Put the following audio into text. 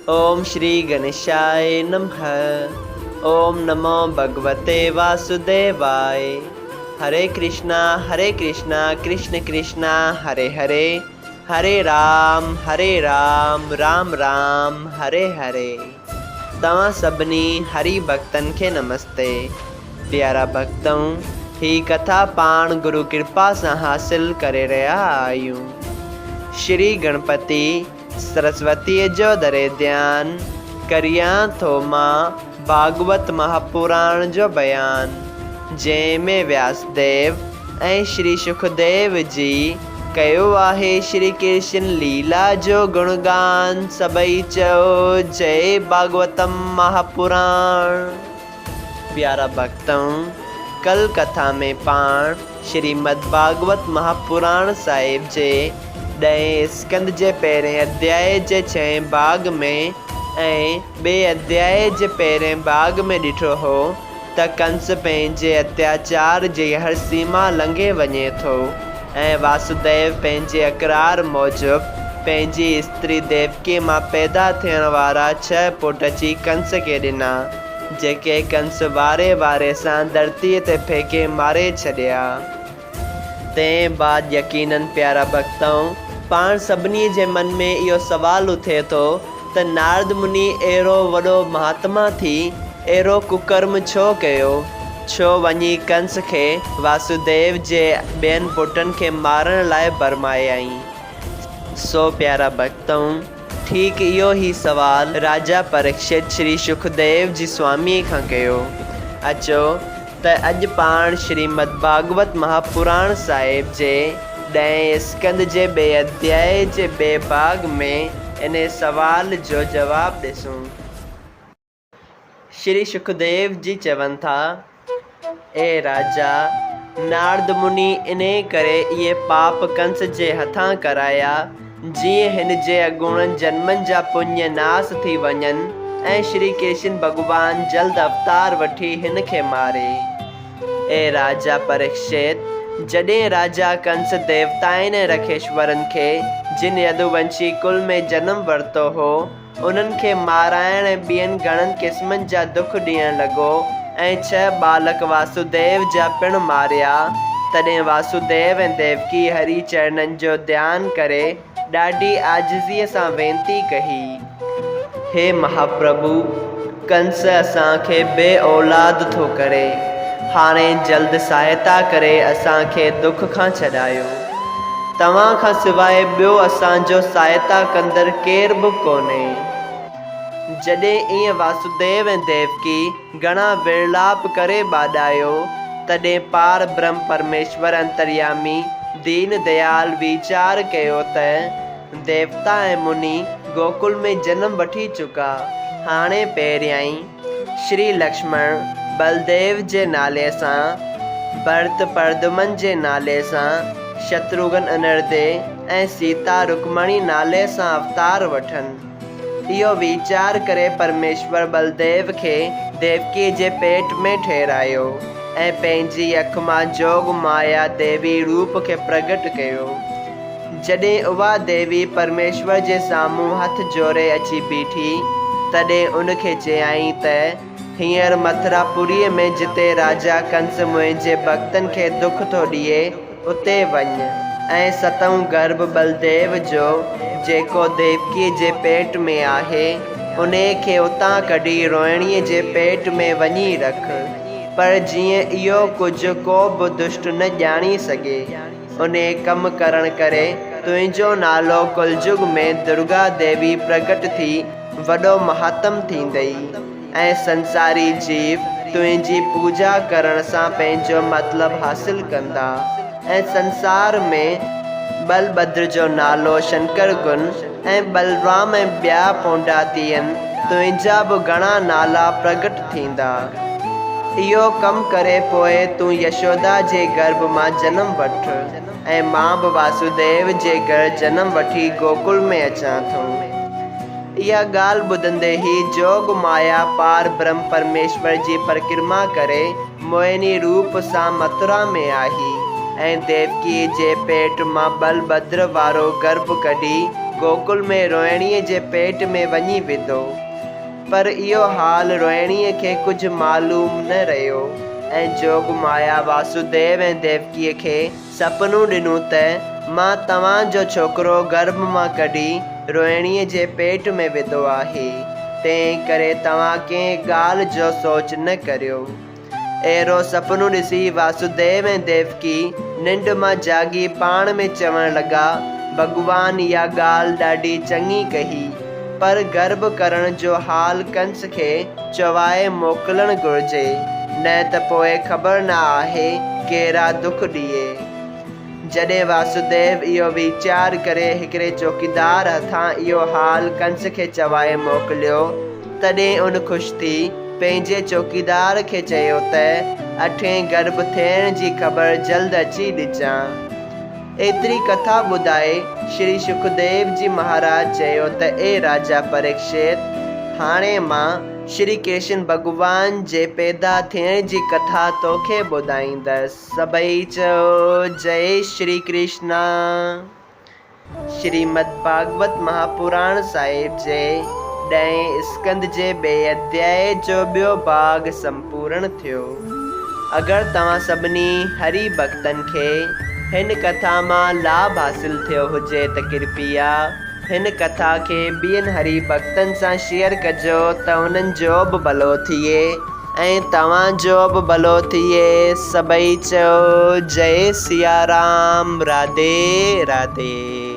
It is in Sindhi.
اوم شري گڻيشاء نمھ اوم نمو ڀڳوتي واسوديواء هري ڪرشنا هري ڪرشنا ڪرشن ڪرشنا هري هري هري رام هري رام رام رام هري هري توهان سڀني هري ڀڳتن کي نمستي پيارا ڀڳتؤ هي ڪٿا پاڻ گرو ڪرپا سان حاصل ڪري رهيا آهيون شري گڻپتي سرسوتيء جو دري ڌيان، ڪريان ٿو مان ڀاڳوت مهاپراڻ جو بيان، جنهن ۾ وياسديو ۽ شري شڪديو جي ڪيو آهي شري ڪرشن ليلا جو گڻگان، سڀئي چئو جئي ڀاڳوتم مهاپراڻ. پيارا ڀڳتؤ! ڪل ڪٿا ۾ پاڻ شريمد ڀاڳوت مهاپراڻ صاحب جي ڏهين اسڪنڌ جي پهرين اڌيائي جي ڇهين ڀاڳ ۾ ۽ ٻئي اڌيائي جي پهرين ڀاڳ ۾ ڏٺو هو ته ڪنس پنهنجي اتياچار جي هر سيما لنگهي وڃي ٿو ۽ واسوديو پنهنجي اقرار موجب پنهنجي استري ديوڪي مان پيدا ٿيڻ وارا ڇهه پٽ اچي ڪنس کي ڏنا، جيڪي ڪنس واري واري سان ڌرتيء تي ڦيڪي ماري ڇڏيا. تنهن بعد يقيناً پيارا ڀڳتؤ! پاڻ سڀني جي من ۾ اهو سوال اٿي ٿو ته نارد مني اهڙو وڏو مهاتما ٿي اهڙو ڪڪرم ڇو ڪيو؟ ڇو وڃي ڪنس کي واسوديو جي ٻين پٽن کي مارڻ لاء برمايائين؟ سو پيارا ڀڳتؤ! ٺيڪ اهو ئي سوال راجا پريڪشت شري شڪديو جي سواميء کان ڪيو. اچو ته اڄ پاڻ شريمد ڀاڳوت مهاپراڻ صاحب جي ڏهين اسڪنڌ جي ٻئي اڌيائي جي ٻئي ڀاڳ ۾ انهي سوال جو جواب ڏسون. شري شڪديو جي چون ٿا، اي راجا! نارد مني انهي ڪري اهي پاپ ڪنس جي هٿان ڪرايا، جيئن هن جي اڳوڻن جنمن جا پڃ ناس ٿي وڃن ۽ شري ڪرشن ڀڳوان جلد اوتار وٺي هن کي ماري. اي راجا پريڪشت! جڏهن راجا ڪنس ديوتائن ۽ رکيشورن کي، جن يدوونشي ڪل ۾ جنم ورتو هو، انهن کي مارائڻ ۽ ٻين گهڻن قسمن جا دک ڏيڻ لڳو ۽ ڇهه ٻالڪ واسوديو جا پڻ ماريا. تڏهن واسوديو ۽ ديوڪي هري چرنن جو ڌيان ڪري ڏاڍي عاجزيء سان وينتي ڪئي. هي مهاپرڀو! ڪنس اسان کي بي اولاد ٿو ڪري. هاڻي جلد سهائتا ڪري اسان کي دک کان ڇڏايو. توهان کان سواء ٻيو اسان جو سهائتا ڪندڙ ڪير به ڪونهي. جڏهن ائين واسوديو ۽ ديوڪي گهڻا ورلاپ ڪري ٻاڏايو، تڏهن پار برهم پرميشور انتريامي دين ديال ويچار ڪيو ته، ديوتا ۽ مني گوڪل ۾ جنم وٺي چڪا. هاڻي پهريائين شري لڪشمڻ بلديو جي نالي سان، ڀرت پردمن جي نالي سان، شتروگهن انردي ۽ سيتا رڪمڻي نالي سان اوتار وٺن. اهو ويچار ڪري پرميشور بلديو کي ديوڪيء جي پيٽ ۾ ٺهرايو ۽ پنهنجي اک مان جوڳ مايا ديوي روپ کي پرگٽ ڪيو. جڏهن اها ديوي پرميشور جي سامهون هٿ جوڙي اچي بيٺي، تڏهن ان کي چيائين ته، هينئر مٿراپوريء ۾ جتي راجا ڪنس منهنجي ڀڳتن کي دک ٿو ڏئي، اتي وڃ، ۽ ستون گرڀ ٻلديو جو، جيڪو ديوڪيء جي پيٽ ۾ آهي، انهيء کي اتان ڪڍي روهڻيء جي پيٽ ۾ وڃي رک، پر جيئن اهو ڪجهه ڪو به دشٽ نه ڄاڻي سگهي. انهيء ڪم ڪرڻ ڪري تنهنجو نالو ڪلجگ ۾ درگا ديوي پرگٽ ٿي وڏو مهاتم ٿيندئي ۽ سنساري جيو تنهنجي پوڄا ڪرڻ سان پنهنجو مطلب حاصل ڪندا ۽ سنسار ۾ ٻلٻدر جو نالو شنڪر گن ۽ ٻلرام ۽ ٻيا پونڊاتين تنهنجا به گهڻا نالا پرگٽ ٿيندا. اهو ڪم ڪري پوء تون يشودا جي گرڀ مان جنم وٺ ۽ مان به واسوديو جي گهر جنم وٺي گوڪل ۾ اچان ٿو. اها ڳالهه ٻڌندي ئي جوڳ مايا پار برهم پرميشور جي پرڪرما ڪري موهني روپ سان مٿرا ۾ آئي ۽ ديوڪيء جي پيٽ مان ٻلٻدر وارو گرڀ ڪڍي گوڪل ۾ روهڻيء جي پيٽ ۾ وڃي وڌو. پر اهو حال روهڻيء کي ڪجهه معلوم نه رهيو ۽ جوڳ مايا واسوديو ۽ ديوڪيء کي سپنو ڏنو ته مان توهان جو ڇوڪرو گرڀ مان ڪڍي روهڻيء جي پيٽ ۾ وڌو آهي، تنهن ڪري توهان ڪنهن ڳالهه جو سوچ نه ڪريو. اهڙو سپنو ڏسي واسوديو ۽ ديوڪي ننڊ مان جاڳي پاڻ ۾ چوڻ لڳا، ڀڳوان اها ڳالهه ڏاڍي چڱي ڪئي، پر گرڀ ڪرڻ جو حال ڪنس کي چوائي موڪلڻ گهرجي، نه ته پوء خبر نه آهي ڪهڙا دک ڏئي. جڏهن واسوديو اهو ويچار ڪري هڪڙي چوڪيدار هٿان اهو حال ڪنس کي چوائي موڪليو، تڏهن ان خوش ٿي پنهنجي چوڪيدار کي چيو ته، اٺين گرڀ ٿيڻ جي خبر جلد اچي ڏجان. ايتري ڪٿا ٻڌائي شري شڪديو جي مهاراج چيو ته اي راجا پريڪشت! هاڻي مان شري ڪرشن ڀڳوان جي پيدا ٿيڻ جي ڪٿا توکي ٻڌائيندس. سڀئي چئو جئي شري ڪرشنا. شريمد ڀاڳوت مهاپراڻ صاحب جي ڏهين اسڪنڌ جي ٻئي اڌيائي جو ٻيو ڀاڳ سمپورڻ ٿيو. اگر توهان سڀني هري ڀڳتن کي هن ڪٿا مان لاڀ حاصل ٿيو هجي ته ڪرپيا هن ڪٿا کي ٻين هري ڀڳتن سان شيئر ڪجو ته انهن جو به ڀلو ٿئي. ۽ توهان جو به ڀلو ٿئي سڀئي چئو جئي سيارام راڌي راڌي.